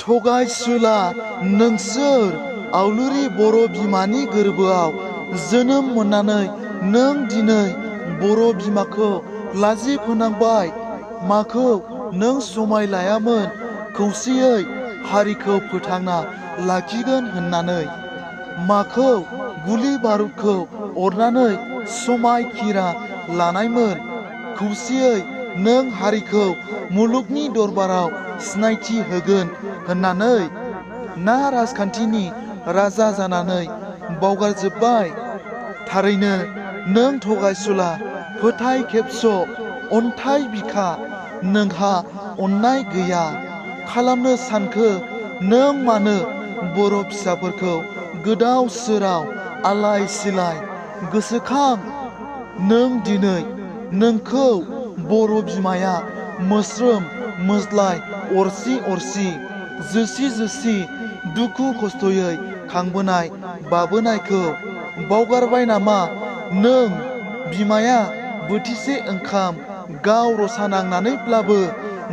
Togaisula Nwngswr आवलुरि बर' बिमानि गोरबोआव जोनोम मोननानै नों दिनै बर' बिमाखौ लाजि फोनांबाय। माखौ नों समाय लायामोन खौसेयै हारिखौ फोथांना लाखिगोन होननानै? माखौ गुलि बारुदखौ अरनानै समायखिरा लानायमोन खौसेयै नों हारिखौ मुलुगनि दरबाराव सिनायथि होगोन होननानै? ना राजखान्थिनि राजा जानानै बावगारजोब्बाय? थारैनो नों थगायसुला, फोथाय खेबस', अन्थाइ बिखा, नोंहा अननाय गैया। खालामनो सानखो नों मानो बर' फिसाफोरखौ गोदाव सोराव आलाय सिलाय? गोसोखां नों दिनै नोंखौ बर' बिमाया मोस्रोम मोज्लाय अरसि अरसि जोसि जोसि दुखु खस्थ'यै खांबोनाय बाबोनायखौ बावगारबाय नामा नों? बिमाया बोथिसे ओंखाम गाव रसा नांनानैब्लाबो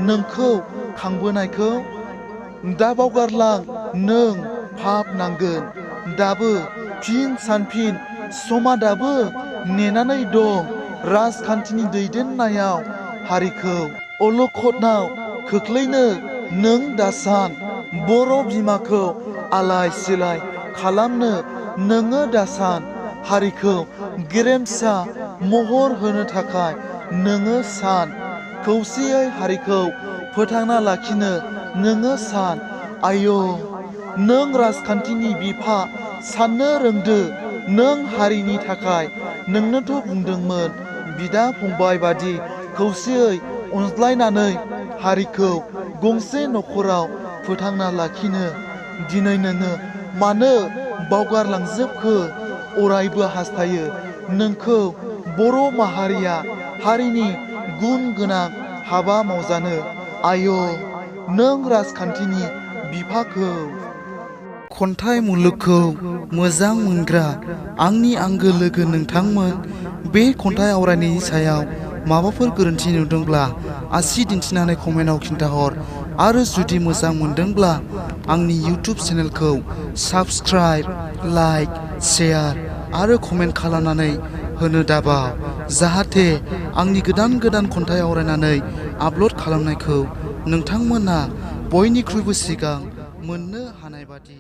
नोंखौ खांबोनायखौ दा बावगारलां नों पाप नांगोन। दाबो फिन सानफिन, समा दाबो नेनानै दं। राजखान्थिनि दैदेननायाव हारिखौ अलखदाव खोख्लैनो नों दासान। बर' बिमाखौ आलाय सिलाय खालामनो नोङो दासान। हारिखौ गेरेमसा महर होनो थाखाय नोङो सान। खौसेयै हारिखौ फोथांना लाखिनो नोङो सान। आय' नों राजखान्थिनि बिफा साननो रोंदो। नों हारिनि थाखाय नोंनोथ' बुंदोंमोन बिदा फंबाय बादि खौसेयै अनज्लायनानै हारिखौ गंसे नखराव फोथांना लाखिनो। दिनै नोङो मानो बावगारलांजोबखो? अरायबो हास्थायो नोंखौ बर' माहारिया हारिनि गुन गोनां हाबा मावजानो। आय' नों राजखान्थिनि बिफाखौ। खन्थाइ मुलुगखौ मोजां मोनग्रा आंनि आंगो लोगो नोंथांमोन, बे खन्थाइ आवरायनायनि सायाव माबाफोर गोरोन्थि नुदोंब्ला आसि दिन्थिनानै कमेन्टआव खिन्थाहर। आरो जुदि मोजां मोनदोंब्ला आंनि इउटुब चेनेलखौ साबस्क्राइब, लाइक, शेयार आरो कमेन्ट खालामनानै होनो दाबाव, जाहाथे आंनि गोदान गोदान खन्थाइ आवरायनानै आपल'ड खालामनायखौ नोंथांमोना बयनिख्रुइबो सिगां मोननो हानाय बादि।